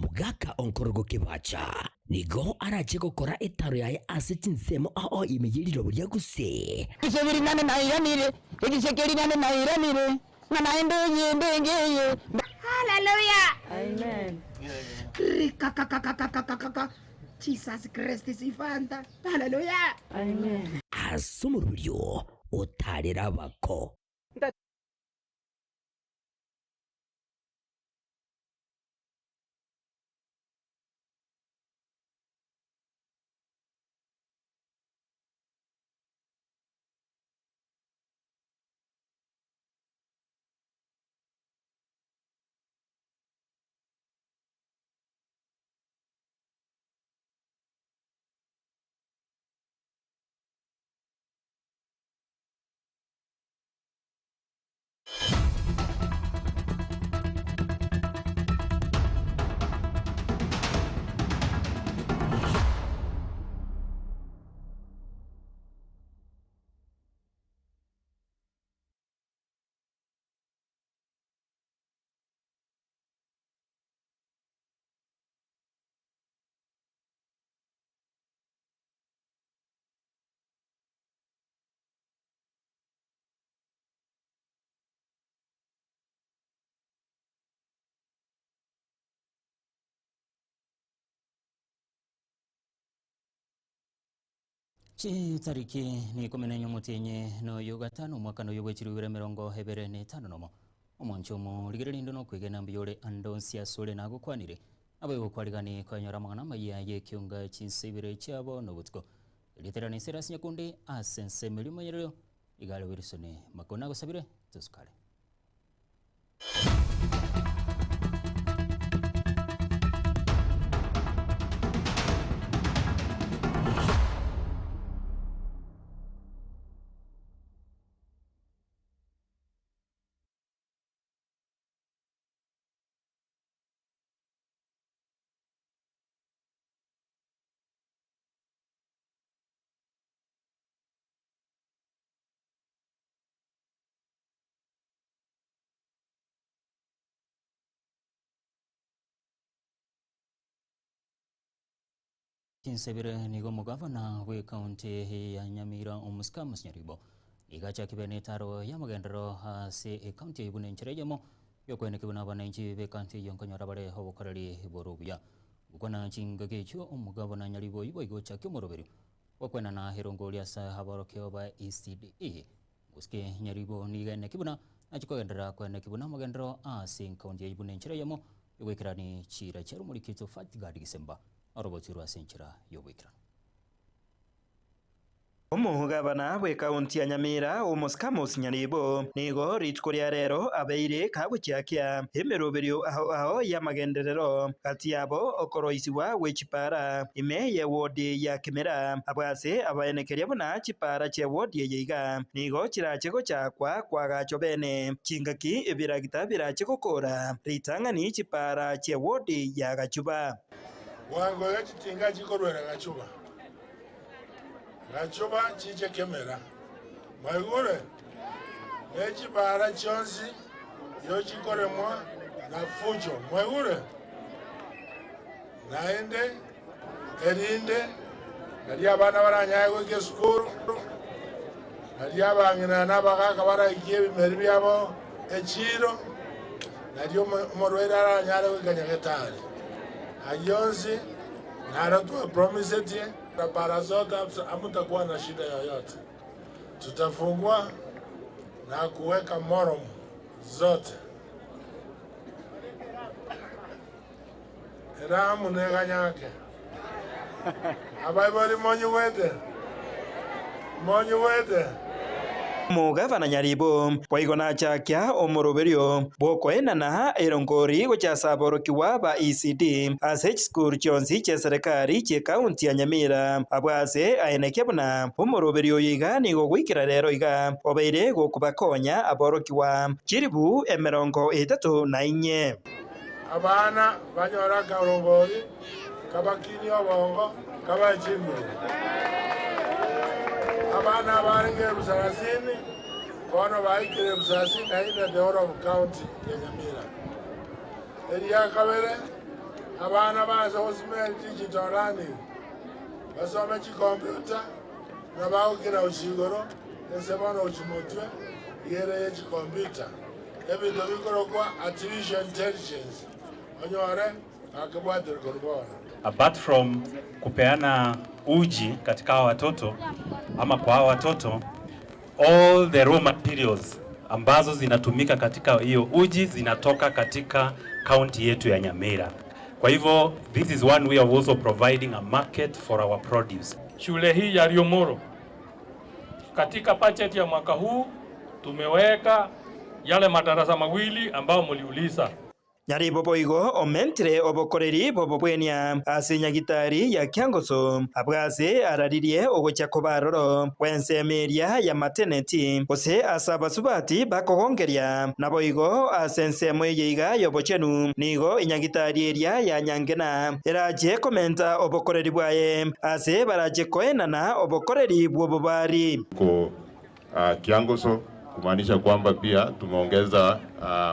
Omogaka onkorogo kebacha nigo arache gokora etaro yaye ase chinsemo ao ime ye riroba ria gusii. Ebise birinane nairanire, egiseke rinane nairanire, ng'a naende eyende enga eye. Haleluya! Rikakakakakakakaka Jesus Christ sifanta. Haleluya. Ase omoroberio otarere abako. Chitariki n'ikomi na enye omotienyi noyo gatano omwaka noyo bwe chilifu ibere emerongo ebere na etano nomo. Omonche omorigereria inde nokwegena mbuya ore ande onsi asore nagokwanire. Naboigo kwarigani koenyora amang'ana amaya y'ekionga chinsa ibere chiabo nobotuko. Erieta riane Silas Nyakundi ase ensemo eria omonyerero iga are Wilson Makoni nagosabire tosukare. Chinsebere nigo omogavana bw'ekaunti ya Nyamira Omosike Amos Nyaribo nigo achakire netaro y'amagenderero ase ekaunti eyio buna enchera eyemo y'okoenekia buna abananchi b'ekaunti eyio nkonyora bare obokoreri bore obuya. Gokwana chingaki echio omogavana Nyaribo oyio boigo ochakia omoroberio bw'okwenana erongori ase aborokio ba ECDE Gose nyaribo nigo eneki buna nachia kogenderera koeneki buna amagenderero ase enkaunti eyio buna enchera eyemo yogoikerani chiira chia Rumorikito Fatgard Gisemba orobotirwe ase enchera yoboikeranu. Omogabana bw'ekaunti ya Nyamira, Omosike Amos Nyaribo, nigo rituko ria rero abeire kagochiakia emeroberio ao ao y'amagenderero gati yabo okoroisigwa gwe chipara ime y'ewodi ya Kimera abwo ase abaenekeria buna Chipaara chi'ewodi eye iga nigo chirache gochakwa koagachwa bene, chingaki ebiragita birache gokora ritang'ani chipaara chi'ewodi ya Gachuba. Bwango iga chitinga chikorwera Gachuba, Gachuba chiche Kemera. Mwaigure? Ne chipaara chionsi igo chikoremwa na fujo. Mwaigure? Naende erinde nario abana baranyare goika esukuru, nario abang'ina na abagaaka baraikie ebimeri biabo echiiro, nario omorwaire aranyare goika nyagetari. Ayio onsi naro twapromisetie. Barabara zote hamutakuwa na shida yoyote, tutafungua na kuweka moromu zote. Eramu neganyake. Abaibori monyigwete? Monyigwete? Omogavana Nyaribo boigo nachakia omoroberio bw'okoenana erongori gochia ase aborokigwa ba ECD ase chisukuru chionsi chi'eserekari chi'ekaunti ya Nyamira. Abwo ase aenekia buna omoroberio oyo iga nigo ogoikera rero iga obeire gokobakonya aborokigwa chilifu 34. Abana banyore akarongori kabakinie obongo kabae chinguru. Abana abarenge Ebusarasini bono baikire Ebusarasini na ime the whole of county ya Nyamira. Eria kabere. Abana baanse gosomera digital learning, basome chikompyuta, na bagokina gochia igoro, gose bono gochia motwe, igere ye chikompyuta, ebinto bikorokwa artificial intelligence, onyore bakebwatire korwa bono. Apart from kupeana uji katika hawa watoto ama kwa hawa watoto, all the raw materials ambazo zinatumika katika hiyo uji zinatoka katika kaunti yetu ya Nyamira. Kwa hivyo this is one way of also providing a market for our produce. Shule hii ya Riomoro katika bajeti ya mwaka huu tumeweka yale madarasa mawili ambayo mliuliza. Nyaribo boigo omentire obokoreri bobobwenia ase nyagitari ya Kiangoso abwase araririe ogocha kobaroro bwensemeria ya maternity gose ase abasubati bakogongeria naboigo ase ensemo eye iga yobochenu nigo enyagitari eria ya Nyangena erache komenta obokoreri bwaye ase barache koenana obokoreri bw'obobari ko Kiangoso kumaanisha kwamba pia tumeongeza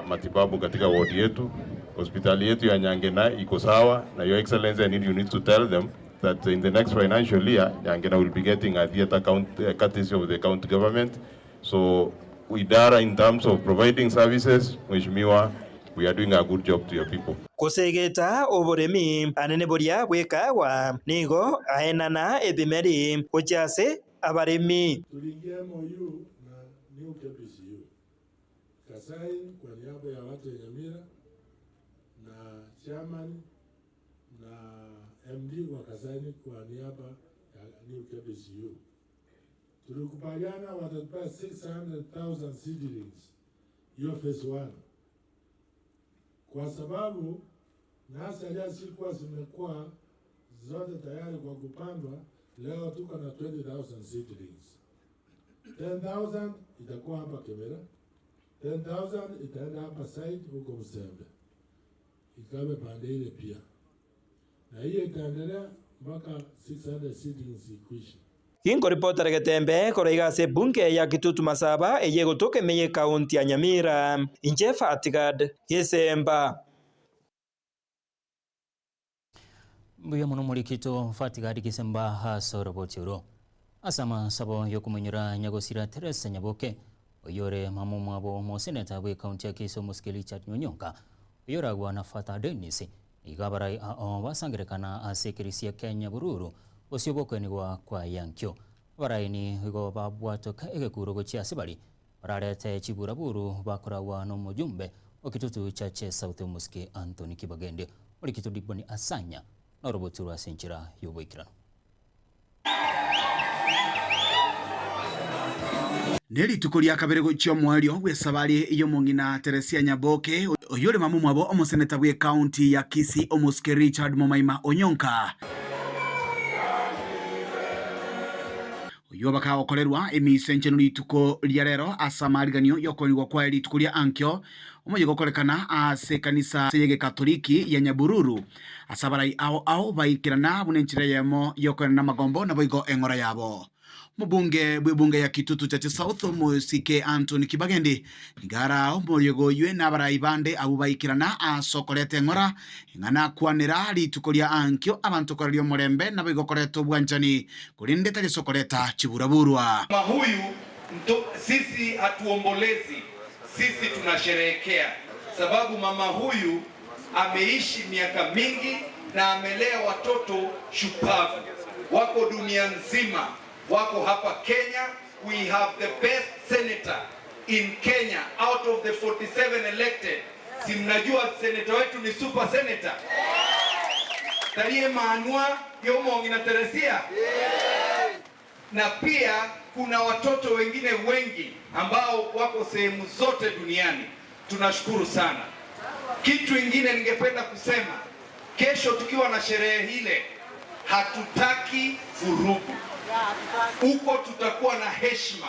matibabu katika wodi yetu. Hospitali yetu ya Nyangena iko sawa, na Your Excellency, I need you need to tell them that in the next financial year Nyangena will be getting a theater count, courtesy of the county government. So idara in terms of providing services, Mheshimiwa, we are doing a good job to your people. Gosegeta oboremi anene boria bwekawa nigo aenana ebimeri gochia ase abaremi. Tuliingia MOU na New KPCU kasaini kwa niaba ya watu ya Nyamira na chairman na MD wakasaini kwa niaba ya New KPCU. Tulikubaliana watatupea 600,000 seedlings hiyo phase 1, kwa sababu nursery zilikuwa zimekuwa zote tayari kwa kupandwa. Leo tuko na 20,000 seedlings. 10,000 itakuwa hapa Kemera, 10,000 itaenda hapa site huko Msembe, ikawe pande ile pia, na hiyo itaendelea mpaka 600 seedlings ikwishe. Ginkoripotera Getembe koraiga ase bunge ya Kitutu Masaba eye gotoka emeye ekaunti ya Nyamira inche Fatigad Gesemba. Mbuya muno murikito Fatigad Gisemba ase oroboti oro. Ase amasabo yokomenyora Nyagosira Teresa Nyaboke oyore mama omwabo omoseneta bwe ekaunti ya Kisii omosike Richard Nyonyonka oyoragwa na Father Dennis iga abarai ao basangerekana ase ekerisia Kenya Bururu gose obokwenigwa kwa Yankyo. Abaraini igo babwatoka egekuro gochia ase bari bararete chiburaburu bakoragwa na omojumbe o Kitutu Church South omosike Anthony Kibagende orikito Diboni Asanya na oroboti rwa ase enchera y'oboikeranu. Nĩ rituko rĩa kabere gochia omwerio bwa esabari y'omong'ina Teresia Nyaboke oyo ore mama omwabo omoseneta bwa ekaunti ya Kisii omosike Richard Momaima Onyonka oyo bakagokorerwa emiso enchenu rituko ria rero ase amariganio yokoenigwa kwaye rituko ria ankio omoyega gokorekana ase ekanisa y'egekatoliki ya Nyabururu ase abarai ao ao baikerana buna enchera eyemo yokoenana amagombo naboigo eng'ora yabo. Mubunge bw'ebunge ya Kitutu Church South omosike Anthony Kibagendi nigara omoriogo oywe na abarai bande abo baikerana ase okoreta eng'ora eng'ana akwanera rituko ria ankio abanto koraria omorembe naboigo koreta obwanchani korende tari ase okoreta chiburaburwa. Mama huyu mto, sisi hatuombolezi, sisi tunasherehekea sababu mama huyu ameishi miaka mingi na amelea watoto shupavu, wako dunia nzima, wako hapa Kenya. We have the best senator in Kenya out of the 47 elected. Si mnajua senator wetu ni super senator Tarie Maanua Yomongi na Teresia na pia kuna watoto wengine wengi ambao wako sehemu zote duniani. Tunashukuru sana. Kitu ingine ningependa kusema, kesho tukiwa na sherehe ile, hatutaki vurugu huko, tutakuwa na heshima.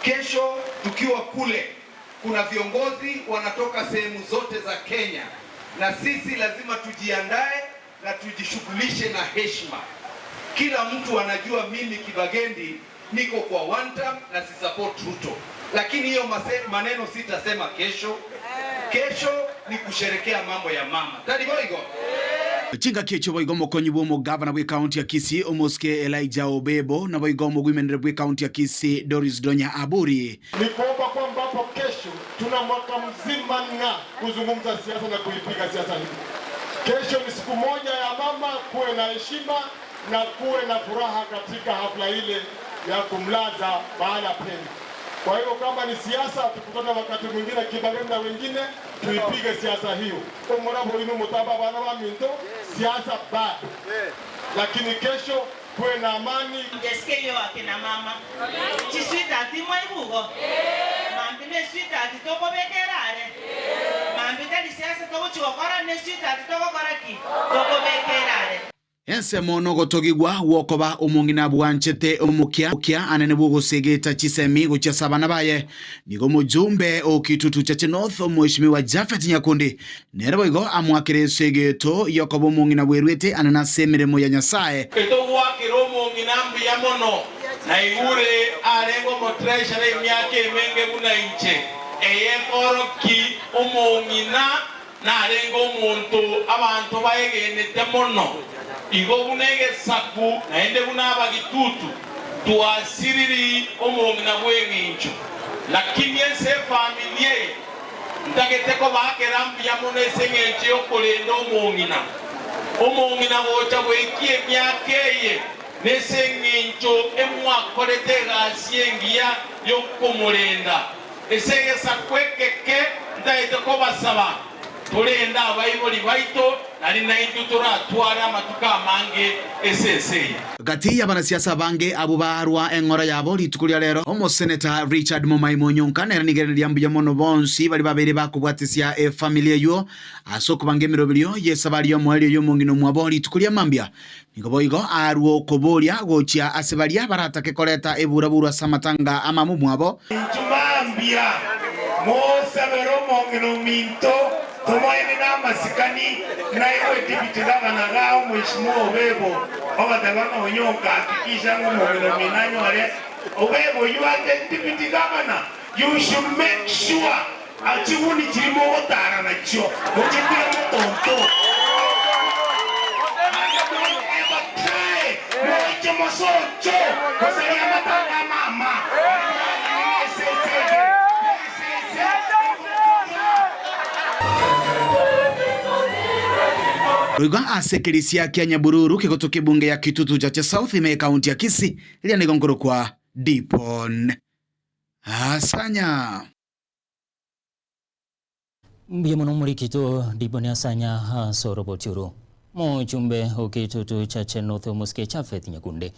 Kesho tukiwa kule, kuna viongozi wanatoka sehemu zote za Kenya, na sisi lazima tujiandae na tujishughulishe na heshima. Kila mtu anajua mimi Kibagendi niko kwa one term na si support Ruto, lakini hiyo maneno sitasema kesho. Kesho ni kusherekea mambo ya mama tariboigo. Chingaki echio boigo omokonyi bw'omogavana bw'ekaunti ya Kisii, Omosike Elijah Obebo, naboigo omogwimenere bw'ekaunti ya Kisii, Doris Donya Aburi. Ni kuomba kwamba hapo kesho tuna mwaka mzima na kuzungumza siasa na kuipiga siasa hii. Kesho ni siku moja ya mama, kuwe na heshima na kuwe na furaha katika hafla ile ya kumlaza mahala pema. Kwa hiyo kama ni siasa, tukutane wakati mwingine Kibareni na wengine tuipige siasa hiyo. Omorabo inu mutaba bana ba minto siasa bado, lakini kesho kuwe na amani. Mjasikia hiyo akina mama chiswitati mwaibugo mambi ne switati tokobekerare mambi tari siasa togochigokora ne switati togokora ki tokobekerare Ensemo nogotogigwa gwokoba omong'ina bwanchete omokia okia anene bwogosegeta chisemi gochia ase abana baye. Nigo omojumbe o Kitutu Chache North Omweshimiwa Japhet Nyakundi nere boigo amoakire esegeto yokoba omong'ina bwerwete anene ase emeremo ya Nyasae. Etogwakera omong'ina mbuya mono, na igure arenge omotreasurer emiaka emenge buna inche, eye ekorokia omong'ina Narenge omonto abanto baegenete mono, igo buna egesaku naende buna abagitutu, twasiriri omong'ina bw'engencho. Lakini ense efamilia eye ntagete kobaakera mbuya mono ase engencho y'okorenda omong'ina. Omong'ina gocha goikia emiaka eye nase engencho emwakorete egasi engiya y'okomorenda. Ase egesaku ekeke ntagete kobasaba, torende abaibori baito, nari naintwe toratware amatuko amange ase ense eye. Gati y'abanasiasa abange abwo barwa eng'ora yabo rituko ria rero, Omoseneta Richard Momaima Onyonka nere nigo ereneria mbuya mono bonsi baria babeire bakobwatisia efamiri eyio ase okobanga emeroberio y'esabari y'omoerio y'omong'ina omwabo rituko ria mambia. Nigo boigo arue okoboria gochia ase baria baratake koreta eburaburu ase amatanga a mama omwabo. Inchuo mambia, mosabere omong'ina ominto, tomoene namasikani, naigwe Deputy Governor igaa Omweshimiwa Obebo ogoteba ng'a Onyonka hakikisha ng'a omong'ina omino anyore Obebo you are the Deputy Governor you should make sure chiguni chiria mogotara nachio mochitige motonto. And don't ever try moche mosocho gosaria amatanga a mama. Esese eye, esese egokora. Roigo ase ekerisia kia Nyabururu kegotoka ebunge ya Kitutu Chache South ime ekaunti ya Kisii eria nigo nkorokwa Dipon Asanya. Mbuya mono omorikito Diboni Asanya ase oroboti oro. Mochumbe o Kitutu Chache North Omosike Japhet Nyakunde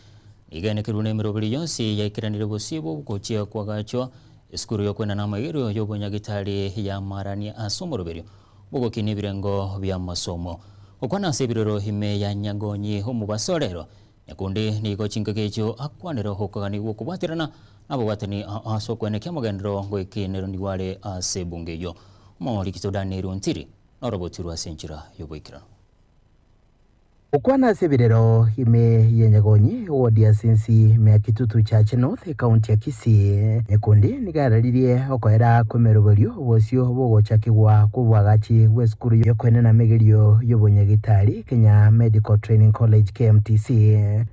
nigo enekerwe nemeroberi yonsi yaikeranire bosio bw'ogochia kwagachwa esukuru y'okwenana amaigerio y'obonyagitari ya Marani ase omoroberio bw'ogokinia ebirengo bi'amasomo. Gokwana ase ebirero ime ya Nyagonyi omobaso rero Nyakundi nigo chingaki echio akwanire okoganigwa okobwaterana nabobwatani ase okwenekia amagenderero goikinerwa nigo are ase ebunge eyio. Omorikito Daniel Ontiri norobotirwe ase enchera y'oboikeranu. Gokwana ase ebirero ime ya Nyagonyi, ewodi ya Sinsi, ime ya Kitutu Chache North, ekaunti ya Kisii, Nyakundi nigo araririe okoera kw'emeroberio obosio bw'ogochakigwa kw'oboagachi bw'esukuru y'okoenena emegerio y'obonyagitari, Kenya Medical Training College, KMTC,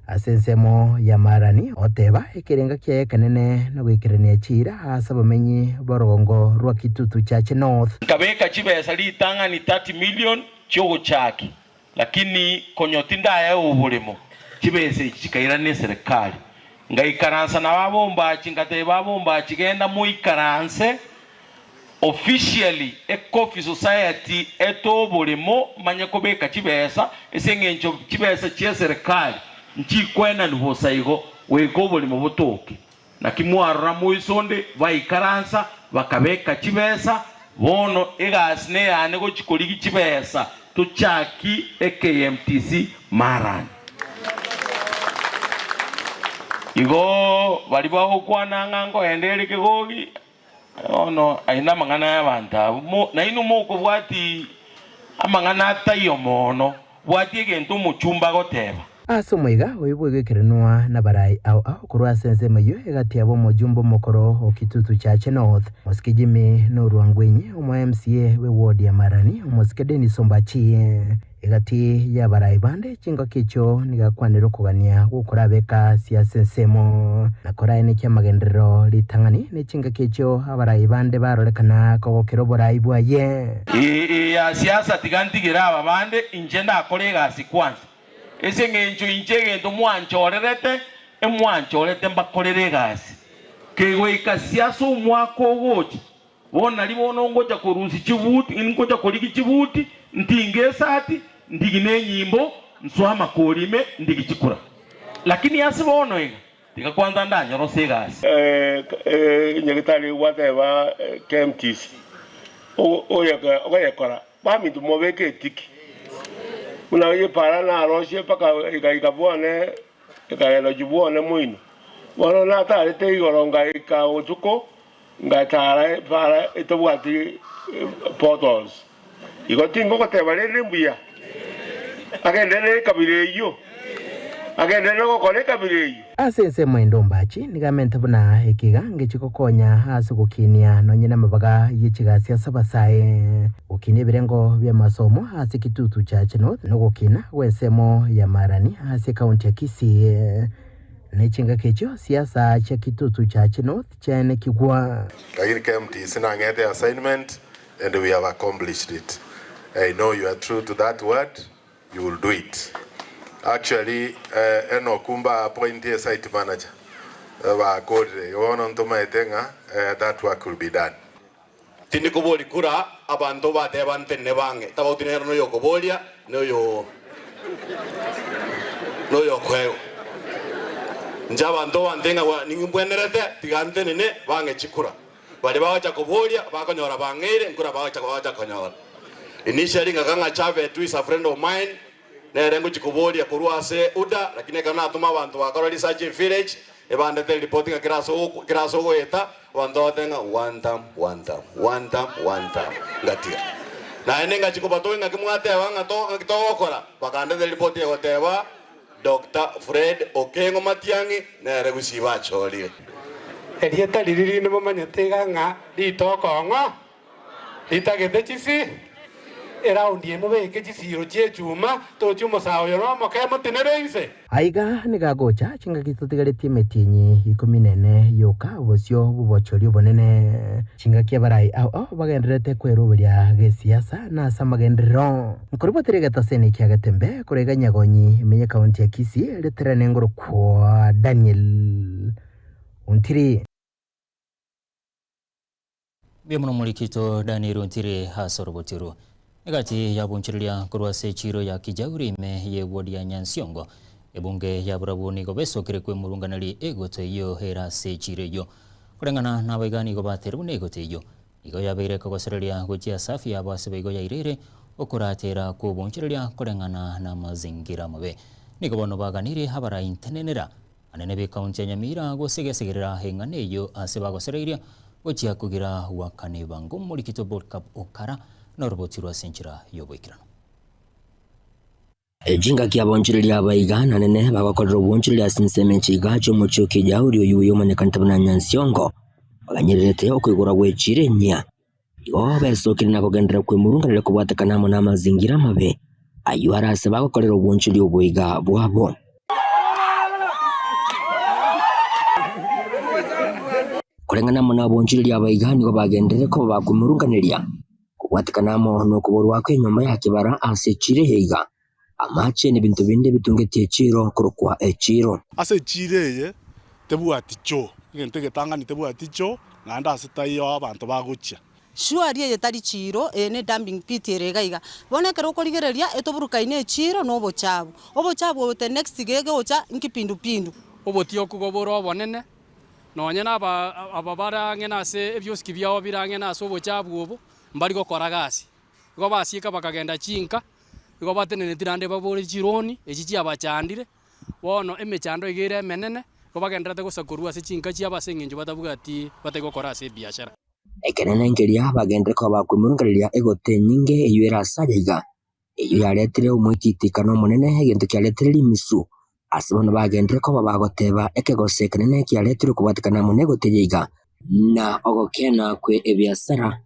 ase ensemo ya Marani, oteba ekerenga kiaye ekenene nogoikerania chiira ase abamenyi b'orogongo rwa Kitutu Chache North. Nkabeka chibesa ritang'ani 30 million chi'ogochaki, lakini konya tindaewa oboremo, chibesa echi chikairana eserekari. Ngaikaransa nababombachi, ngatebia abombachi, Genda moikaranse Officially ecoffee society etoe oboremo manye kobeka chibesa ase eng'encho chibesa chia eserekari nchikwenanwa bosa igo goika oboremo botoke. Naki mwarora moiso onde baikaransa bakabeka chibesa bono egasi neyane gochi korigi chibesa tochaki eKMTC marani. Igo baria bagokwana ng'a nkoenda ere kegogi Bono ayio namang'ana y'abanto abwo, mo, nainwe mokobwatia amang'ana ataiyo mono, bwatia egento omochumba agoteba. Ase omoiga oyo bw'egekerenwa nabarai ao ao korwa ase ensemo eyio egati yabo omojumbe omokoro o Kitutu Chache North, Mosike Jimmy Norwangwenyi, omo MCA bwe ward ya Marani, Omosike Dennis Ombachi. Egati y'abarai bande chingaki echio nigo akwanire okogania gw'okorabeka ase ensemo, na koraenekia amagenderero ritang'ani ne chingaki echio abarai bande barorekana kogokera oborai bwaye. Ee, ya siasa tiga ntigere aba bande, inche ndakore egasi kwansa. Ase engencho inche egento mwanchorerete, emwanchorete mbakorere egasi. Kegoika siasa omwaka ogocha, Bono nario bono ngocha korusia chibuti, ngocha korigia chibuti, ntinge esati, ndige nenyimbo, nsoe amakori ime, ndige chikura. Lakini ase bono iga, tiga kwanza ndanyorose egasi. Nyagetari gwateba KMTC ogoyekora baminto mobeke etiki buna epara narosie mpaka ekaika bwane ekagenda gochia bwane moino. Bono natarete igoro ngaika botuko Ngatara epaara etabwati potholes. Igo tingogoteba rende mbuya agenderere ekabira eyio, agenderere gokora ekabira eyio. Ase ensemo ende ombachi nigo amente buna ekiga ngechi gokonya ase gokinia nonye namabaga ye chigasi ase abasae, gokinia ebirengo bi'amasomo ase Kitutu Church North na ogokina gw'ensemo ya Marani ase ekaunti ya Kisii. Ne chingaki echio siasa chia Kitutu Church North chiaenekigwa. Lakini KMTC nang'ete assignment and we have accomplished it. I know you are true to that word, you will do it. Actually Enock mba appoint site manager bakorire igo bono ntomaete ng'a that work will be done. Tindi koboria kura abanto bateba ntenene bang'e, tabauti nere noyokoboria na oyo noyokoegwa. Inche abanto bante ng'a nimbwenerete, tiga ntenene bang'e chikura. Baria bagocha koboria bakonyora bang'eire, nkura bagocha bagocha konyora. Initially ng'aka ng'a Chavez who is a friend of mine, nere ngochia koboria korwa ase UDA, lakini ekero natoma abanto bakora research e village, ebandete report ng'a kera ase kera ase ogoeta, abanto bagoteba ng'a one term, one term, one term, one term, ngatiga. Naende ngachia kobatogia ng'aki mwateba ng'a to ng'aki togokora, bakandetera report egoteba Doctor Fred Okengo Matiang'i nere gusii bachorire. Erieta riria rinde momanyete iga ng'a ritokong'o Ritagete chisi, eraundi emobeke chisiiro chi'echuma, tochie omosae oyo nomoke emotenere inse. Aiga nigo agocha chingaki totigaretie emetienyi ikomi nene yoka bosio bw'obochori obonene. Chingaki abarai ao ao bagendererete kweroberia gesiasa na ase amagenderero. Nkoribotera egetaseni ekia Getembe korwa iga Nyagonyi ime y'ekaunti ya Kisii riterane ngorokwa Daniel Ontiri. Mbuya mono omorikito Daniel Ontiri ase oroboti orwo. Egati yabonchereria korwa ase echiiro ya Kijauri ime y'eward ya Nyansiongo, ebunge ya barabwo nigo besokire kwemurunganeria egoto eyio ere ase echiiro eyio. Koreng'ana nabaiga nigo bateire buna egoto eyio nigo yabeire ekogosereria gochia ase afya yabo ase boigo yairire okoratera kw'obonchereria koreng'ana namazingira amabe. Nigo bono baganirie abaraintenenera Anene b'ekaunti ya Nyamira gose gesegerera eng'ana eyio ase bagosereirie gochia kogira goakana ebango omorikito World Cup okara noroboti rwase enchera y'oboikeranu. Chingaki abonchoreria abaiga na nene bagokorera obwonchoreria ase ensemo enche iga chi'omochie o Kijauri oyio oyomanyekanete buna Nyansiongo, baganyererete okoigorwa gwe chiira enyia. Igo besokire na kogenderera kwemurunganeria kobwatekana amo namazingira amabe ayio are ase bagokorera obwonchoreria oboiga bwabo. Koreng'ana amo nabonchoreria abaiga nigo bagenderere koba bakwemurunganeria kobwatekana amo nokoborwa kw'enyomba ya kebara ase echiiro eye iga, amache na ebinto binde bitungetie echiiro korokwa echiiro. Ase echiiro eye tebwati choo, egento egetang'ani tebwati choo, naende ase taiyo abanto bagochia. Surely eye tari chiiro, eye ne dumping pit ere iga iga. Bono ekero okorigereria, etoburukaine echiiro na obochabu. Obochabu obo the next gegocha nkipindupindu. Obotioku bore obonene, nonye naba aba bare ang'e nase ebiosiki biabo bire ang'e nase obochabu obo, mbari gokora gasi. Igo basieka bakagenda chinka, igo bateneneti naende babore chironi echi chiabachandire, Bono emechando iga ere emenene, igo bagendererete gosakorwa ase chinka chiabo ase engencho batabwati batari gokora ase ebiashara. Ekenene nkeria bagenderere koba bakwemurungereria egoto enyinge eyio ere ase aya iga, eyio yaretire omoititikano omonene, egento kiaretire rimisu ase bono bagenderere koba bagoteba ekegose ekenene kiaretirwe kobwatekana amo negoto eye iga, na ogokena kwe ebiasara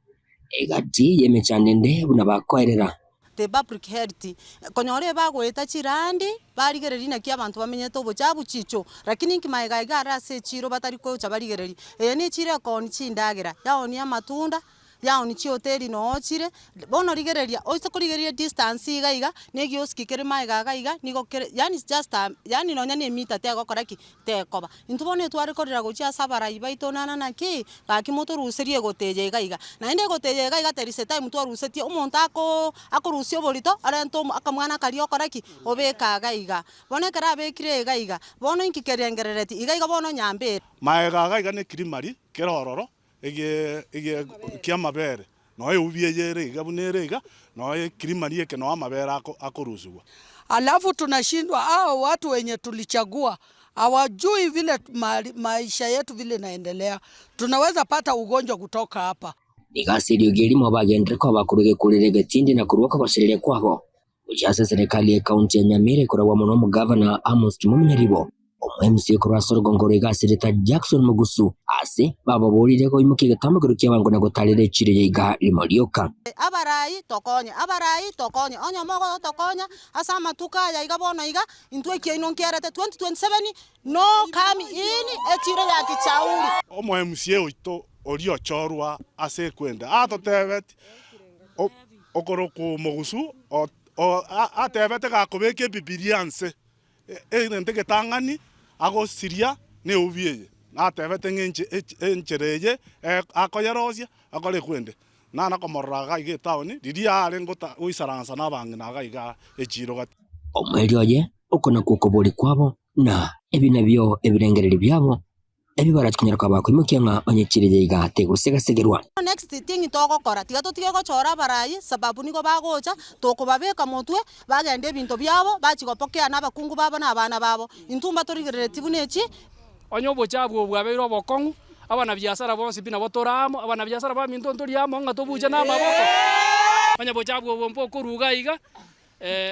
egati y'emechando ende buna bakoerera. the public health, konyora ebagoeta chirandi, barigereria naki abanto bamenyete obochabu chichoo, lakini inki magega iga are ase echiro batari gocha barigereria. Eye na echiro ekoonia chindagera, yaoonia amatunda, yaoonia chihoteli noo chire, bono rigereria, oise korigereria edistance iga iga, na egioski kere magega iga iga, nigo kere yaani just a yaani nonya na emita tegokora ki? Tekoba. Intwe bono etware korera gochia ase abarai baito nana naki, gaki motoruserie egoteya iga iga. Naende egoteya iga iga there is a time twarusetie omonto akoo akorusia oborito arente omo akamwana karia okore ki? Obeke iga iga. Bono ekero abekire iga iga, bono inki kerengerereti iga iga bono nyambere. Magega iga iga ne ekirimari kere ororo ege ege ki'amabere, nonya eubi eye ere iga buna ere iga, nonya ekirimari eke nonya amabere ako akorusigwa. Alafu tunashindwa hao watu wenye tulichagua hawajui vile maisha yetu vile inaendelea, tunaweza pata ugonjwa kutoka hapa. Nigo ase eriogi erimo bagenderere koba korwa egekureri egetindi na korwa okogosereria kwabo Gochia ase eserekari y'ekaunti ya Nyamira ekoragwa mono omogavana Amos Kimomi Nyaribo, omo MCA korwa ase orogongo rwa egasi Rita Jackson Mugusu ase bababorire goimokia egetambokero ki'abango na gotarera echiro ya iga rimo rioka. Abarai tokonye, abarai tokonye, onye mogotokonya ase amatuko aya iga bono iga, intwe ekiaino nkiarete 2027 no come in echiro ya Kichauri. Omo MCA oito oria ochorwa ase ekwenda atotebeti Okorokwa omogusu atebete gakobeka Ebibilia nse, egento egetang'ani agosiria neubi eye, natebete ng'a enchera eye akoyerosia akore ekwende. Nana komorora iga iga etaoni, riria are goisaransa nabang'ina iga iga echiiro gati. Omoerio oye, oko nakwo okoboria kwabo, na ebi nabio ebirengererio biabo, Ebi barache konyara koba bakoimokia ng'a onye chire yaiga tegosegasegerwa. Next thing togokora, tiga totige gochora abarai sababu nigo bagocha, tokobabeka motwe, bagenda ebinto biabo, bachia gopokea na abakungu babo na abana babo. Intwe mbatorigerereti buna echi. Onye obochafu obo bwabeire obokong'u, abanabiasara bonsi pi nabo tore amo, abanabiasara baminto ntori amo ng'a tobuche namaboko. Onye bochafu obo mbokoruga iga,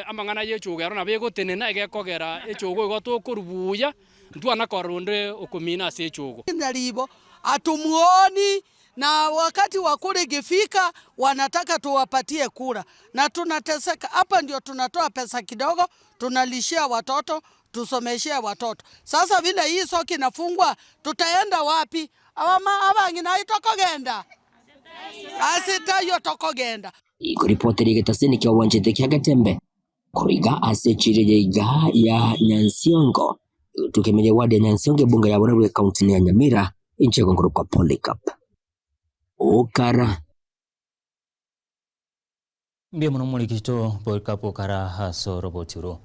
amang'ana y'echogo ero nabo egotenena egekogera echogo igo tokorubuya, ntwana korora onde okomina ase echogo. Nyaribo hatumuoni na wakati wa kura ikifika wanataka tuwapatie kura na tunateseka. Hapa ndio tunatoa pesa kidogo tunalishia watoto tusomeshee watoto. Sasa vile hii soko inafungwa tutaenda wapi? Abang'ina aye tokogenda ase taiyo tokogenda. Ikoripotera egetaseni kia obwanchete kia Getembe korwa iga ase echiro ya iga ya Nyansiongo egotuka ime ya ward ya Nyansiongo ebunge ya Borabu ekaunti ya Nyamira inche egonkorokwa Polycarp Okara. Mbuya mono omorikito Polycarp Okara ase oroboti oro.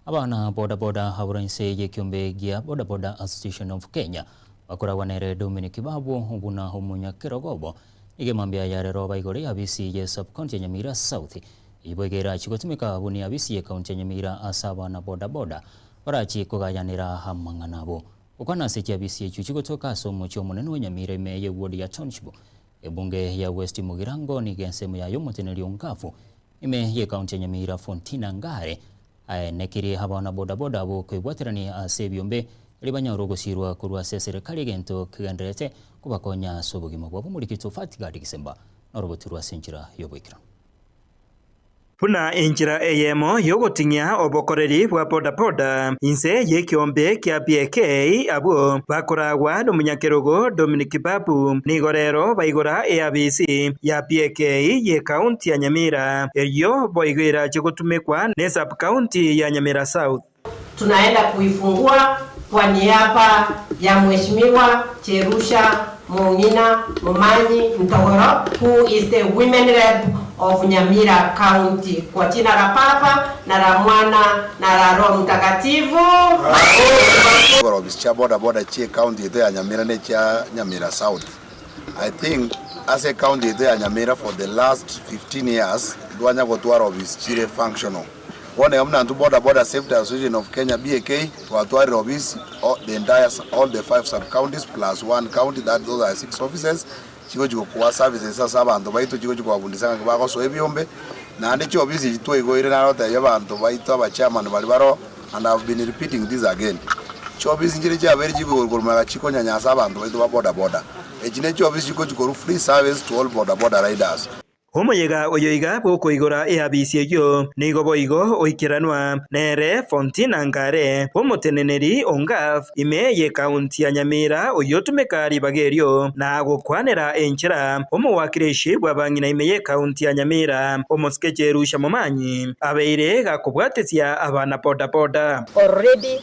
Abana boda boda abwo inse y'ekiombe gia Boda Boda Association of Kenya bakoragwa nere Dominic Babu buna omonyakerogo obo. Nigo emambia ya rero baigore eabisi ye sub county ya Nyamira South. Eyio boigo erachi gotumeka buna eabisi ye county ya Nyamira ase abana boda boda barachi kogayanera amang'ana abo. Gokwana ase chiabisi echio chigotoka ase omochie omonene o Nyamira ime ye ward ya Township ebunge ya West Mugirango nigo ensemo yaye omoteneneri o Ngafu ime ye county ya Nyamira Fontina Ngare Aenekirie abana bodaboda abwo koibwaterania ase ebiombe erio banyore ogosiirwa korwa ase eserekari egento kegendererete kobakonya ase obogima bwabo. Omorikito Fatgard Gisemba norobotirwe ase enchera y'oboikeranu. Buna enchera eyemo y'ogoting'ia obokoreri bwa bodaboda inse y'ekeombe kia BK abwo bakoragwa nomonyakerogo Dominic Babu nigo rero baigora eabisi ya BK y'ekaunti ya Nyamira Erio boigo erache gotumekwa ne sub-county ya Nyamira South. Tunaenda kuifungua kwa niaba ya Mheshimiwa Jerusha Mong'ina Momanyi Ntogoro who is the Women Rep of Nyamira County. Kwa jina la Baba na la Mwana na la Roho Mtakatifu. Igoro ofisi chia boda boda chie county yaito ya Nyamira ne chia Nyamira South. I think ase ecounty yaito ya Nyamira for the last 15 years ntwanya gotwara ofisi chire functional. Bono iga buna intwe Boda Boda Safety Association of Kenya BAK twatwarire ofisi the entire all the five sub counties plus one county that those are six offices chigochi gokoa services ase abanto baito chigochi kobabundisa ng'aki bagosoa ebiombe naende chiofisi echi twaigoire naro gotebia abanto baito aba chairman baria baroo and I have been repeating this again chiofisi nchire chiabeire chikoigorwa korwa magega chikonyanyasa abanto baito ba boda boda. Echi ne chiofisi chikochi korwa free service to all boda boda riders. Omoyega oyo iga bw'okoigora eabisi eyio nigo boigo oikeranwa nere Fontina Ngare, omoteneneri o Ngaf ime y'ekaunti ya Nyamira oyio otumeka ribaga erio na gokwanera enchera omowakilishi bw'abang'ina ime y'ekaunti ya Nyamira omosike Jerusha Momanyi abeire gakobwatesia abana boda boda. Already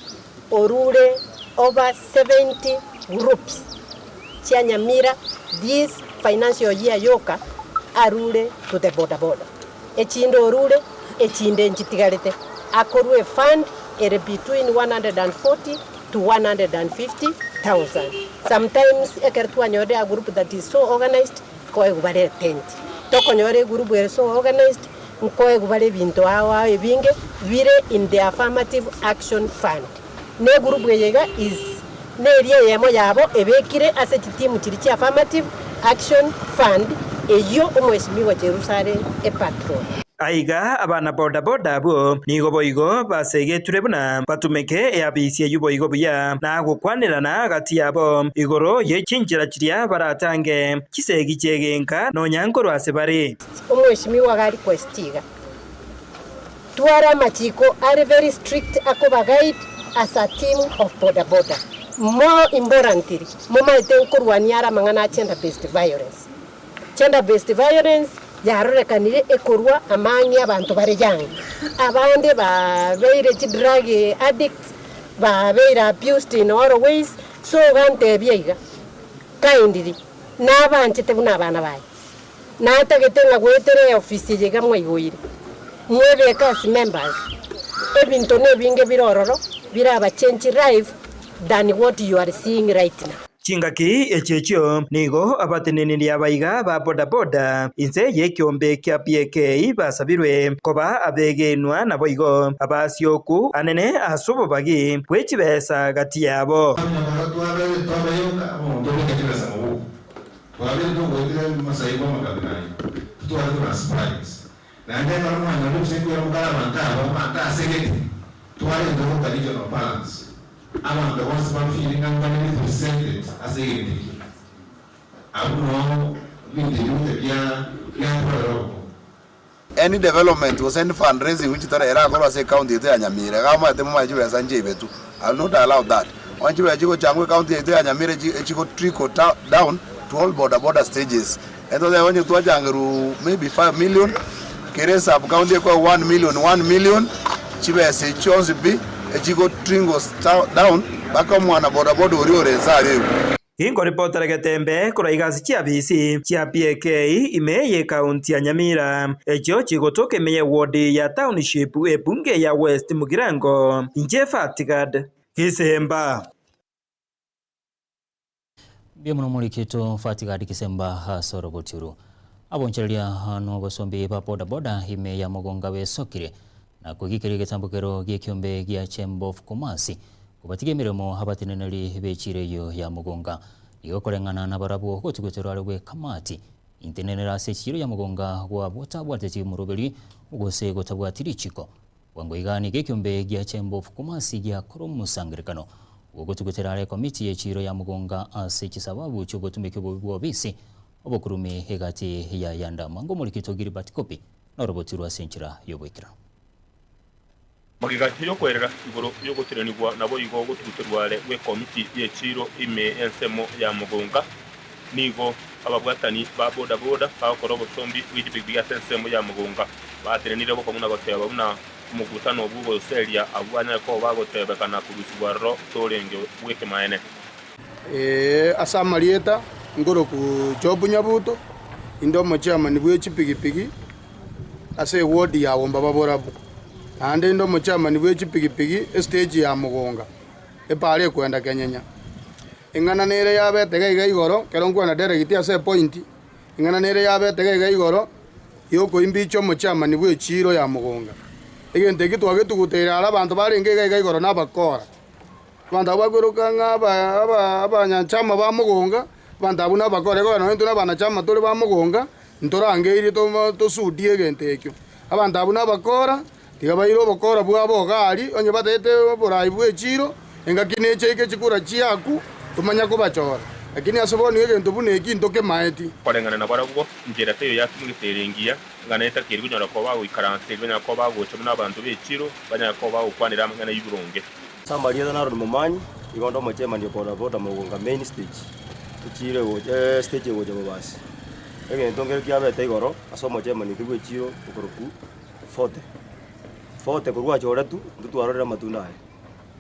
orure over 70 groups chia Nyamira this financial year yoka arure to the boda boda. Echinde orure, echinde nchitigarete. Akorwa efund ere between 140 to 150,000. Sometimes ekero twanyorire a group that is so organized, nkoegwa bare etent. Tokonyora egroup ere so organized, nkoegwa bare ebinto ao ao ebinge bire in the affirmative action fund. Na egroup eye iga is neria eyemo yabo ebekire ase chitimu chiria chia affirmative action fund eyio omwesimigwa Cherusa are epatron. Aiga abana boda boda abwo nigo boigo basegeture buna batumeke eabisi eyio boigo buya, na gokwanerana gati yabo igoro ye chinchera chiria baratange chisegi chi'egenka nonya nkorwa ase bare. Omwesimigwa iga request iga. Tware amachiko are very strict akoba guide as a team of boda boda. More importantly, momaete nkorwania are amang'ana a gender based violence. Gender based violence yarorekanire ekorwa amang'e abanto bare young. Abande babeire chi drug addicts, babeire abused in all ways, so iga ntebia iga, kindly, nabanchete buna abana baye. Natagete ng'a goetera eofisi eye iga mwaigoire, mwebeke as members, ebinto nebinge bire ororo biraba change life than what you are seeing right now. Chingaki echi echio nigo abateneneri abaiga ba bodaboda inse y'ekeombe kia PAK basabirwe koba abegenwa naboigo abasioku anene ase obobagi bwe chibesa gati yabo. Twabeire togoetera amasai bw'amakabira ayio, titware korora sparings. Naende ekero mwanyorire gose nkoira mokare abanto aba, abanto ase gete, twarente goka regional balance, abanto bonsi ba feel ng'a mbare represented ase egento ekio. Abwo noo ebinto ebio gocha bia biatorera obokong'u. Any development gose any fundraising which tore erakorwe ase ecounty yaito ya Nyamira, iga omanyete momanye chibesa nchiaibetwe. I will not allow that. Onye chibesa chigochangwa ecounty yaito ya Nyamira echi echigo trickle down to all boda boda stages. Etotebe onye twachangerwe maybe 5 million, kera esub county ekoegwa 1 million 1 million, chibesa echi chionsi pi echigo trinkle down mpaka omwana boda boda oria ore inse aria igwe. Inkoripotera getembe korwa igasi chi'abisi chia PAK ime y'ekaunti ya Nyamira, echio chigotoka ime y'ewodi ya Township ebunge ya West Mugirango. Inche Fatigad Gisemba. Mbuya mono omorikito Fatigad Gisemba ase oroboti oru. Abonchereria nobosombi ba boda boda ime ya Mogonga besokire na koigikeria egetambokero gi'ekiombe gia Chamber of Commerce Kobatiga emeremo abateneneri b'echiira eyio ya mogonga. Nigo koreng'ana nabarabwo gotuguterwa are gw'ekamati intenenere ase echiiro ya mogonga gwabwo tabwateti omoroberi gose gotabwati richiko. Bwango iga nigo ekiombe gia Chamber of Commerce giakora omosangerekano bw'ogotugutera are ekomiti y'echiiro ya mogonga ase chisababu chi'obotumeki obobe bw'obisi obokurumi egati ya Yanda Mwango Omorikito Gilbert Kopi norobotirwe ase enchera y'oboikeranu. Magega y'okwerera igoro y'ogotiranigwa naboigo gotuguterwa are gw'ekomiti y'echiiro ime y'ensemo ya Mogonga, nigo ababwatani ba boda boda bagokora obosombi bwe chipigipigi ase ensemo ya Mogonga batenenire bokong'u na goteba buna omokutano bw'ogoseria abwo banyare koba bagotebekana korusigwa aroro torenge bw'ekemaene. Ee, ase amarieta nkoroku Job Nyabuto, inde omochairman bwe chipigipigi ase eward ya Ombaba Borabu, naende inde omochairman bwe chipigipigi estage ya Mogonga, epaara ekwenda Kenyenya. Eng'ana nere yabete iga iga igoro, ekero nkwana direct ase epoint, eng'ana nere yabete iga iga igoro, yokoimbicha omochairman bwe echiiro ya Mogonga. Egento eki twagetuguteire are abanto barenge iga iga igoro nabakora. Abanto abwo bakweroka ng'a abanyanchama ba mogonga, abanto abwo nabakore igo nonya intwe nabanachama tore ba mogonga, ntorangeirie tosudie egento ekio. Abanto abwo nabakora, tiga baire obokora bwabo iga aria, onye batagete oborai bw'echiiro, engaki neche eike chikura chiaku, tomanya kobachora. Lakini ase bono egento buna eki ntokemaeti. Koreng'ana nabarabwo, enchera teiyo yatumegete ere engiya, ng'a netakeire konyora koba bagoikaransa erio banyare koba bagocha buna abanto b'echiro, banyare koba bagokwanera amang'ana y'oboronge. Ase amarieta na Aaron Momanyi, igo onde omochairman o boda boda Mogonga main stage, echiro egocha estage egocha Bobasi. Egento nkere kiabete igoro ase omochairman oito bwa echiro okorokwa Forte. Forte korwa achoretwe intwe twarorire amatunda aye.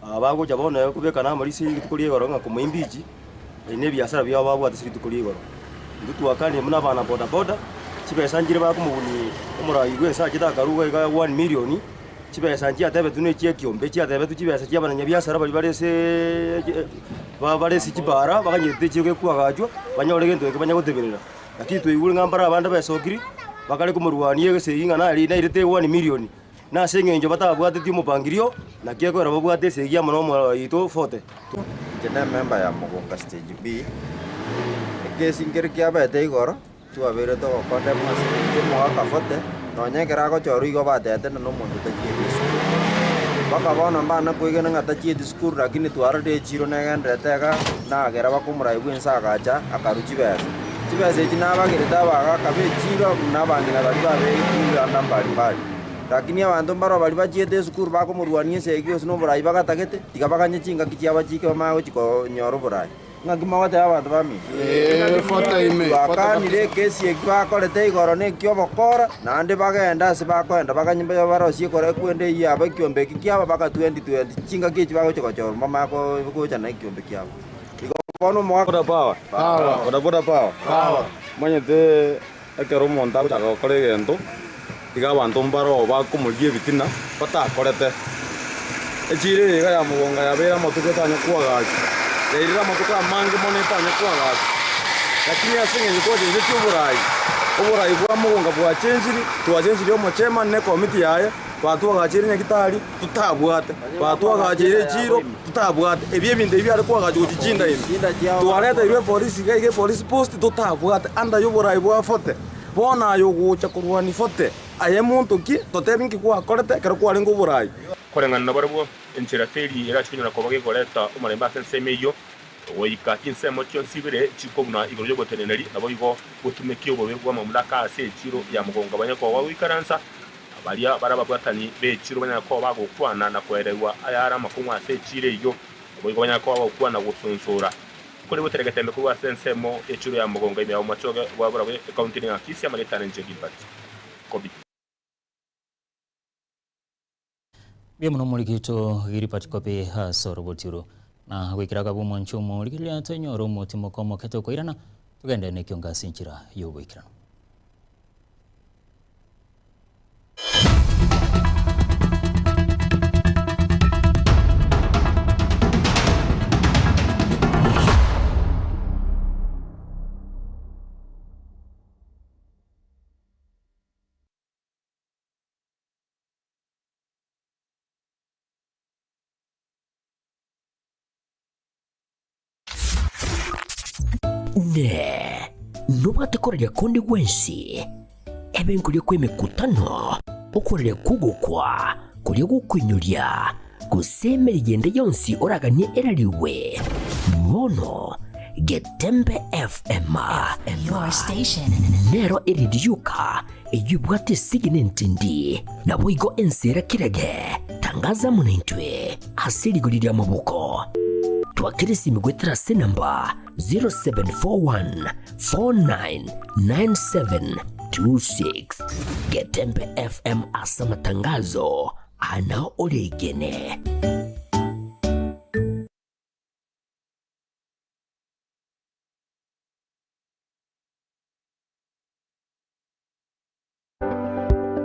Aba bagocha bono kobeka na amarisia rituko ria igoro ng'a komoimbichi, eri na ebiasara biabo babwate ase rituko ria igoro. Intwe twakanire buna abana boda boda, chibesa nchire bakomobunia omorai bwense achete akarua iga iga one million, chibesa nchiatebetwe na echia ekiombe, chiatebetwe chibesa chia abanyabiasara baria bare aseeee bare ase chibara baganyete echiro gekwagachwa, banyore gento eke banya goteberera. Lakini twaigure ng'a mbare abande besokiri, bakare komorwania egesegi ng'a nari nairete one million. Na ase engencho batabwateti omopangirio, naki ekogera babwate esegi amo nomoyo oito forte. Inche nememba ya Mugunga Stage B, ekesi nkere kiabete igoro, twabeire togokondemwa ase eng'encho omogaka forte, nonya ekero agochorwa igo batebete na nomonto tachieti esukuru. Mpaka bono mbana koigena ng'a tachieti sukuru lakini twarorire echiro negenderete iga, nagera bakomoraia bwense agacha akarwa chibesa. Chibesa echi nabagerete abagaka b'echiro na abang'ina baria babeekire mbari mbari. Lakini abanto mbarabwo baria bachiete esukuru bakomorwania esegi gose noborai bagatagete, tiga baganye chingaki chiabo chiike bamanye gochia konyora oborai. Ng'aki mogoteba abanto baminto? Twakanire ekesi eki bakorete igoro na eki'obokora, naende bagende ase bakoenda baganye barosie ekora ekwende eyio yabo ekiombe eki kiabo baka 2020 chingaki echi bagochia gochorwa mbamanye gocha na ekiombe kiabo. Igo bono omogaka Boda power. Boda boda power. Omanyete ekero omonto agochaka gokora egento, iga abanto mbaroo bakomoria ebitina batakorete. Echiro eye iga ya mogonga yabeire amatuko etanya koagachwa, yairire amatuko amange mono etanya koagachwa. Lakini ase eng'encho twachenchetie oborai, oborai bwa mogonga bwachenchiri, twachenchirie omochairman na ekomiti yaye, batwagacheire nyagitari totabwate, batwagacheire echiro totabwate, ebi ebinto ebi biare koagachwa gochia chinda ime. Twareteirwe epolisi iga iga epolisi post totabwate under yoborai bwa forte. Bono aye ogocha korwania forte, aye monto ki? Totebi nki gwakorete ekero kwarenge oborai. Koreng'ana nabarabwo, enchera teri erache konyara koba gegoreta omorembe ase ensemo eyio, goika chinsemo chionsi ibere chikobuna igoro y'oboteneneri, naboigo gotumekia obobe bw'amamulaka ase echiro ya mogongo banyare koba bagoikaransa, Baria bare ababwatani b'echiro banyare koba bagokwana na koererwa ayare amakong'u ase echiro eyio, naboigo banyare koba bagokwana gosonsora. Kore goteregetembe korwa ase ensemo y'echiro ya mogongo ime ya omochoge bwa barabwo ekaunti ya Kisii amarieta are inche Gilbert Kobi. Mbuya mono omoriki oito Gilbert Kobi ase oroboti oro. Na goikera akabe omwancho omorigereria tonyore omotimoka omoke tokoirana togende nekiongo ase enchera y'oboikeranu. Inee! Nobwate koraria konde gwensi, ebe nkoria kw'emekutano, okoraria kw'ogokwa, koria gokoinyoria, gose emeriga ende yonsi oraganie erarigwe? Bono Getembe FM nero ere rioka eyio ebwate esegi na entindi, naboigo ense era kirage. Tangaza amo naintwe ase rigori ri'amaboko. Twakera esimi goetera ase enamba 0741 499726. Getembe FM ase amatangazo ana oregene.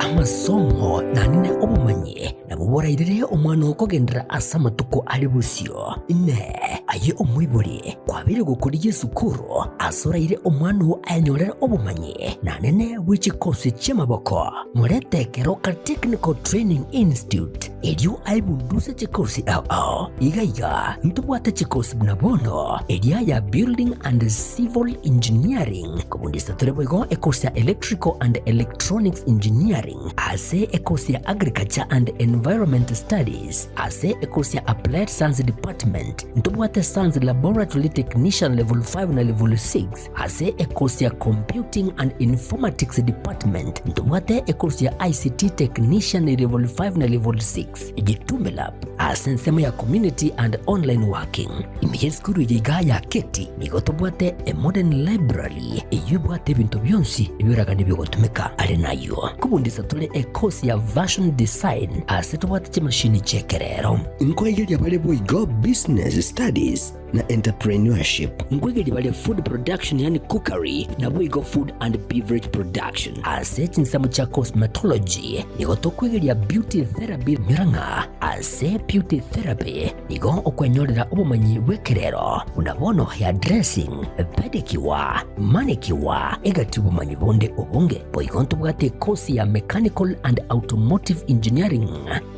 Amasomo naende obomanyi nabwo borairere omwana oo kogenderera ase amatuko are bosio. Inee! Aye omoibori, kwabeire gokorigia esukuru ase oraire omwana oo ayenyorere obomanyi naende bwe chikosi chi'amaboko? Morete Keroka Technical Training Institute. Erio aebunduse chikosi ao ao. Iga iga ntobwate chikosi buna bono eria ya Building and Civil Engineering, kobundisa tore boigo ekosi ya Electrical and Electronics Engineering, ase ekosi ya Agriculture and Environment Studies, ase ekosi ya Applied Science Department, ntobwate Science Laboratory Technician Level 5 na Level 6, Ase ekosi ya Computing and Informatics Department ntobwate ekosi ya ICT Technician Level 5 na Level 6, Gitume Lab ase ensemo ya Community and Online Working. Ime y'esukuru eye igaa ya Keti nigo tobwate a modern library eyio ebwate ebinto bionsi ebioraganie biogotumeka. Are nayio nkobundisa tore ekosi ya Fashion Design ase tobwate chimashini chi'ekerero. Nkoegeria bare boigo Business Studies na Entrepreneurship. Nkoegeria bare Food Production yaani Cookery naboigo Food and Beverage Production. Ase chinsemo chia Cosmetology nigo tokwegeria Beauty Therapy nyora ng'a ase Beauty Therapy nigo okwenyorera obomanyi bw'ekerero buna bono hair dressing, pedicure, manicure egati obomanyi bonde obonge. Boigo ntobwate ekosi ya Mechanical and Automotive Engineering.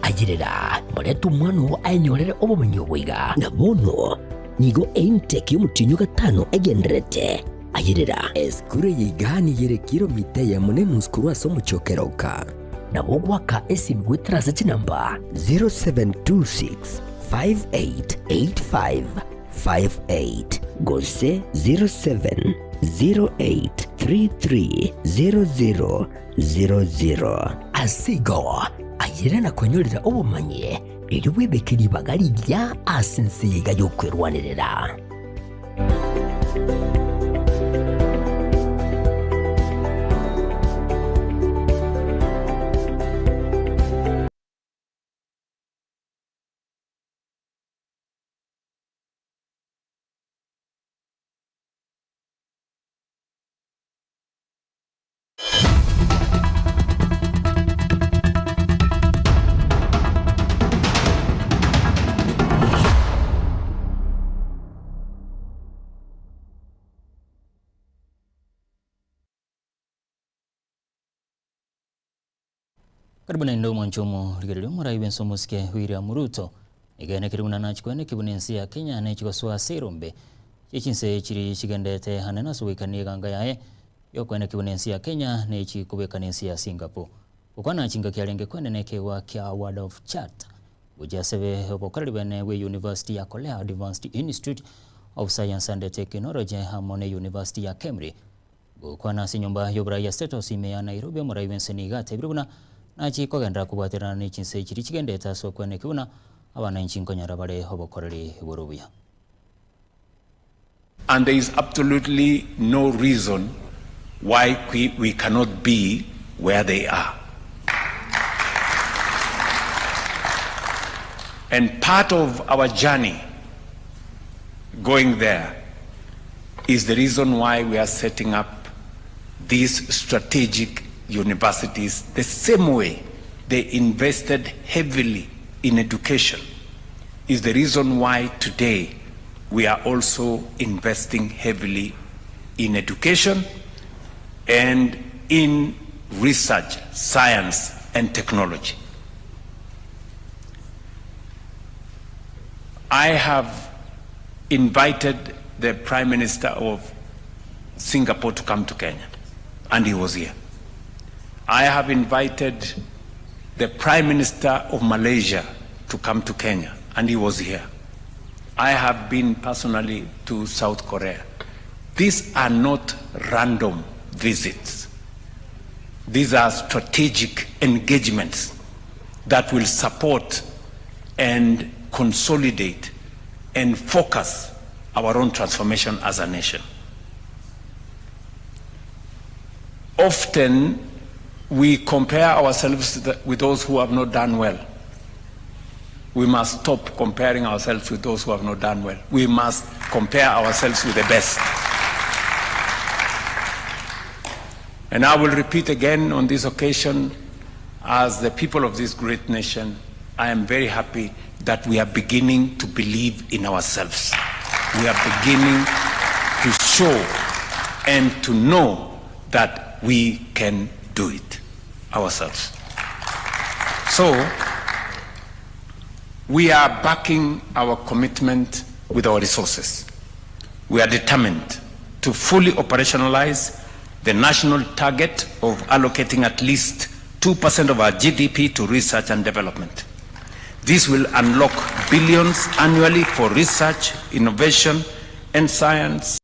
Ayerera, morete omwana oo aenyorere obomenyi obo iga. Na bono nigo eintake y'omotienyi o gatano egendererete. Ayerera. Esukuru eye iga nigo ere kilomita eyemo na enusu korwa ase omochie o Keroka. Nabo ogoaka esimi goetera ase chinamba 0726 5885 58 gose 0708 3300 00. Ase igo, ayerera na kwenyorera obomanyi, erio bwebeke ribaga rigiya ase ense eye iga y'okwerwanerera. Karibu naende omwancho omorigereria omorai bw'ense omosike William Ruto. Ekeene keri buna nachikweneki buna ense ya Kenya nechigosoa ase erombe chie chinse chiri chigendete anene ase ogoikania eganga yaye yokweneki buna ense ya Kenya nechikobekana ense ya Singapore. Gokwana chingaki arenge kwenena ekeegwa kia Award of Chat gochia asebe obokoreri bwene bwe University ya Korea Advanced Institute of Science and Technology amo ne University ya Kemri Gokwana ase enyomba y'oborai ya State House ime ya Nairobi, omorai bw'ense nigo atebire buna nachie kogenderera kobwaterana ne chinse chiria chigendete ase okweneki buna abananchi nkonyora bare obokoreri bore obuya. And there is absolutely no reason why we cannot be where they are. And part of our journey going there is the reason why we are setting up these strategic universities the same way they invested heavily in education is the reason why today we are also investing heavily in education and in research, science and technology. I have invited the Prime Minister of Singapore to come to Kenya, and he was here. I have invited the Prime Minister of Malaysia to come to Kenya, and he was here. I have been personally to South Korea. These are not random visits. These are strategic engagements that will support and consolidate and focus our own transformation as a nation. Often we compare ourselves with those who have not done well. We must stop comparing ourselves with those who have not done well. We must compare ourselves with the best. And I will repeat again on this occasion, as the people of this great nation, I am very happy that we are beginning to believe in ourselves. We are beginning to show and to know that we can do it ourselves. So, We are backing our commitment with our resources. We are determined to fully operationalize the national target of allocating at least 2% of our GDP to research and development. This will unlock billions annually for research, innovation, and science.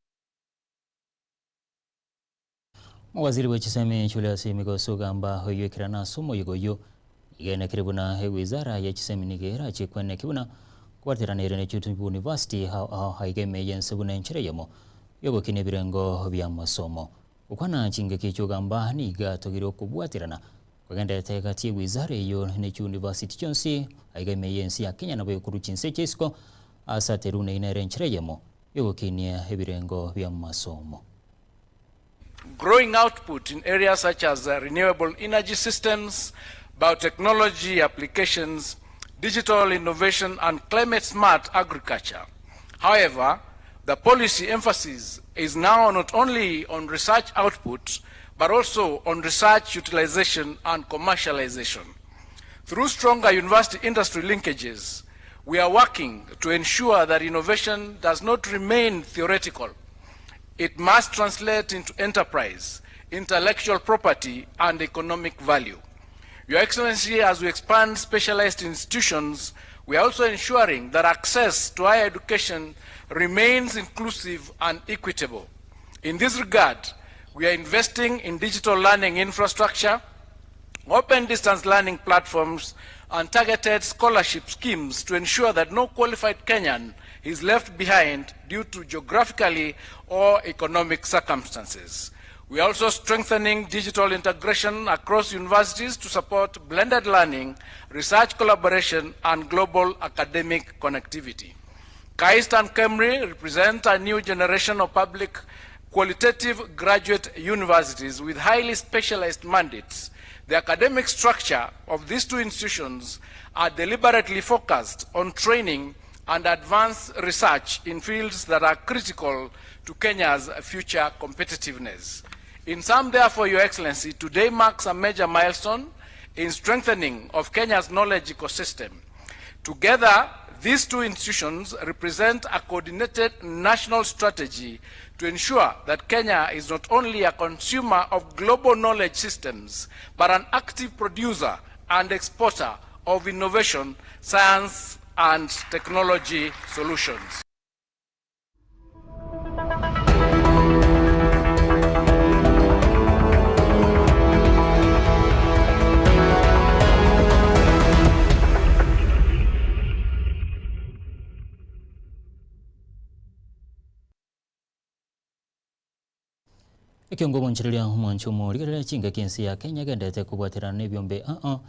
Omowaziri bwe chisemi Julius Migos ogamba oyoikerana ase omoyega oyio nigo enekire buna ewizara ye chisemi nigo erache kweneki buna kobwateranire ne chiuniversity ao ao aiga ime y'ense buna enchera eyemo y'ogokina ebirengo bi'amasomo. Gokwana chingaki echio ogamba nigo atogire okobwaterana kogenderete egati y'ewizara eyio ne chiuniversity chionsi aiga ime y'ense ya Kenya nabo ekorwa chinse chia isiko ase aterwe buna eyio nere enchera eyemo y'ogokinia ebirengo bi'amasomo. Growing output in areas such as renewable energy systems, biotechnology applications, digital innovation, and climate-smart agriculture. However, the policy emphasis is now not only on research output, but also on research utilization and commercialization. Through stronger university-industry linkages, we are working to ensure that innovation does not remain theoretical. It must translate into enterprise, intellectual property, and economic value. Your Excellency, as we expand specialized institutions, we are also ensuring that access to higher education remains inclusive and equitable. In this regard, we are investing in digital learning infrastructure, open distance learning platforms, and targeted scholarship schemes to ensure that no qualified Kenyan is left behind due to geographically or economic circumstances. We are also strengthening digital integration across universities to support blended learning, research collaboration, and global academic connectivity. KAIST and KEMRI represent a new generation of public qualitative graduate universities with highly specialized mandates. The academic structure of these two institutions are deliberately focused on training and advanced research in fields that are critical to Kenya's future competitiveness. In sum, therefore, Your Excellency, today marks a major milestone in strengthening of Kenya's knowledge ecosystem. Together, these two institutions represent a coordinated national strategy to ensure that Kenya is not only a consumer of global knowledge systems, but an active producer and exporter of innovation, science, and technology solutions. Ekiongo omonchereria omwancho omorigereria chingaki ense ya Kenya egenderete kobwaterana nebiombe ao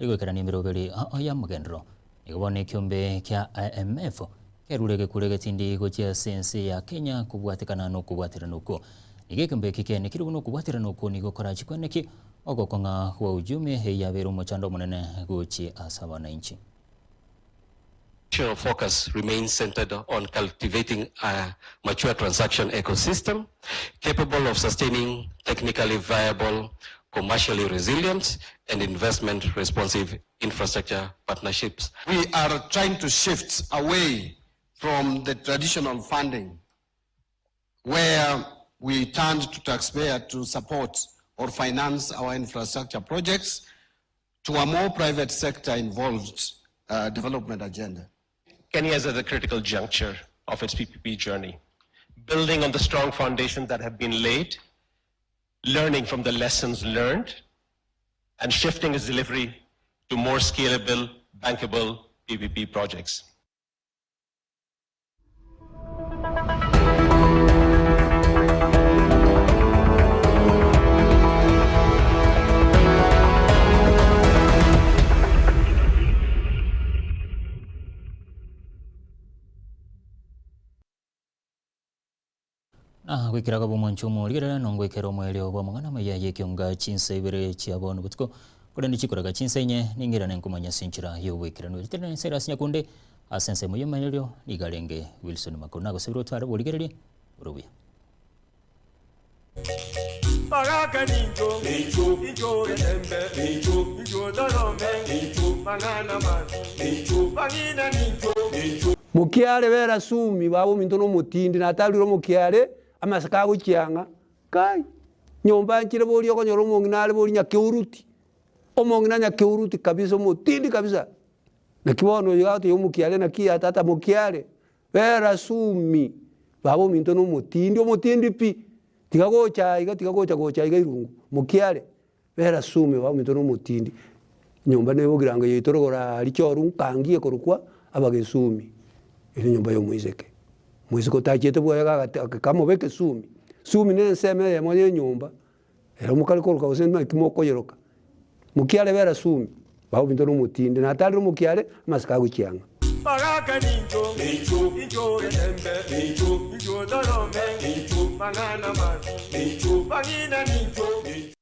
egoikerania emeroberi ao y'amagenderero. Nigo bono ekiombe kia IMF kerure egekuro egetindi gochia ase ense ya Kenya kobwatekana nokobwaterana okwo. Nigo ekiombe eki kiaenekirwe buna okobwaterana okwo nigo korachi kweneki ogokong'a gwa uchumi eyio yabeire omochando omonene gochia ase abanainchi. National focus remains centered on cultivating a mature transaction ecosystem capable of sustaining technically viable, commercially resilient, and investment responsive infrastructure partnerships. We are trying to shift away from the traditional funding where we turned to taxpayer to support or finance our infrastructure projects to a more private sector involved development agenda. Kenya is at a critical juncture of its PPP journey, building on the strong foundations that have been laid, learning from the lessons learned, and shifting its delivery to more scalable, bankable PPP projects. Na goikera koba omwancho omorigerera nongoikera omoerio bw'amang'ana amaya y'ekionga chinsa ibere chia bono botuko, korende chikoraga chinsa inye, ning'irane nkomanya ase enchera y'oboikeranu. Ritorero na Silas Nyakunde, ase ensemo y'omoerio nigo arenge Wilson Makori. Nagosabire otware oborigereria bore obuya. Bagaka nincho, nincho getembe, nincho torome, mang'ana mabi, nincho. Bang'ina nincho. Mokiare bera sumi baba ominto na omotindi natarire omokiare amaseko agochiang'a kai nyomba nchire boria okonyora omong'ina are boria nyakeuruti omong'ina nyakeuruti kabisa omotindi kabisa naki bono oyo agotebia omokiare naki ya tata mokiare bera sumi baba ominto na omotindi omotindi pi tiga gocha aiga tiga gocha gocha aiga irungu mokiare Bera sume baminto nomotindi, nyomba nebogirango yaito rogoro aaria choru nkangi ekorokwa abagesumi, ere enyomba ya omoiseke. Omoiseke otachiete bwoye gagate kamobeke sumi, sumi ne ensemo eyemo ya enyomba, ere mokare koroka gose naki mokoyeroka, mokiare bera sumi, baminto nomotindi, natarire omokiare, amasiko agochiang'a. Bagaka nincho, incho getembe, incho torome, mang'ana mabi, bang'ina nincho.